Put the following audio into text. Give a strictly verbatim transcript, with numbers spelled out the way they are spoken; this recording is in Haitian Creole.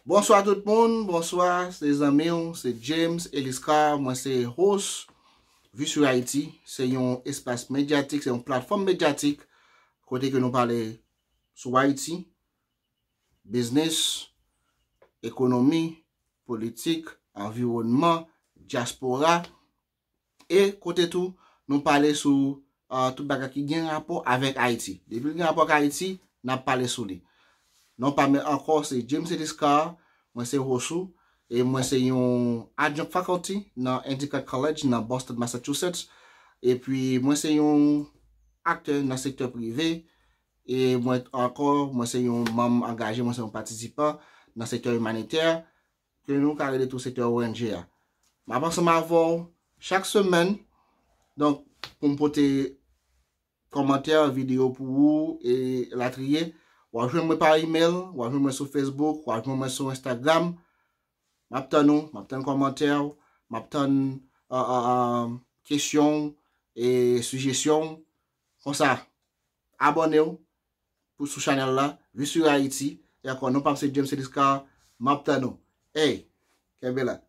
Bonswa tout moun, bonswa, se zanmi w, se James Eliscar, mwen se host Vue sur Haïti, se yon espas medyatik, se yon platfòm medyatik kote ke nou pale sou Ayiti, biznis, ekonomi, politik, anviwònman, dyaspora, e kote tou nou pale sou uh, tout bagay ki gen rapò avèk Ayiti. Depi l gen rapò ak Ayiti, n ap pale sou li. Non pa m ankò se James Eliscar, mwen se host ou, e mwen se yon adjunct faculty nan Endicott College nan Boston, Massachusetts. Epi mwen se yon aktè nan sektè prive, e mwen ankò, mwen se yon manm angaje, mwen se yon patisipan nan sektè imanitè, ke nou ka rele tou sektè O N G a. M ap ansanm avè w chak semèn, donk, pou m pote kòmantè, videyo pou ou, e latriye. W ap jwenn mwen pa email, w ap jwenn mwen sou Facebook, w ap jwenn mwen sou Instagram. M ap tann ou, m ap tann kòmantè w, m ap tann uh, uh, uh, kesyon w e sijesyon w. Konsa, abòne w pou sou chanèl la, Vue sur Haïti. E ankò, non pa m se James Eliscar, m ap tann ou. Hey, kenbe la.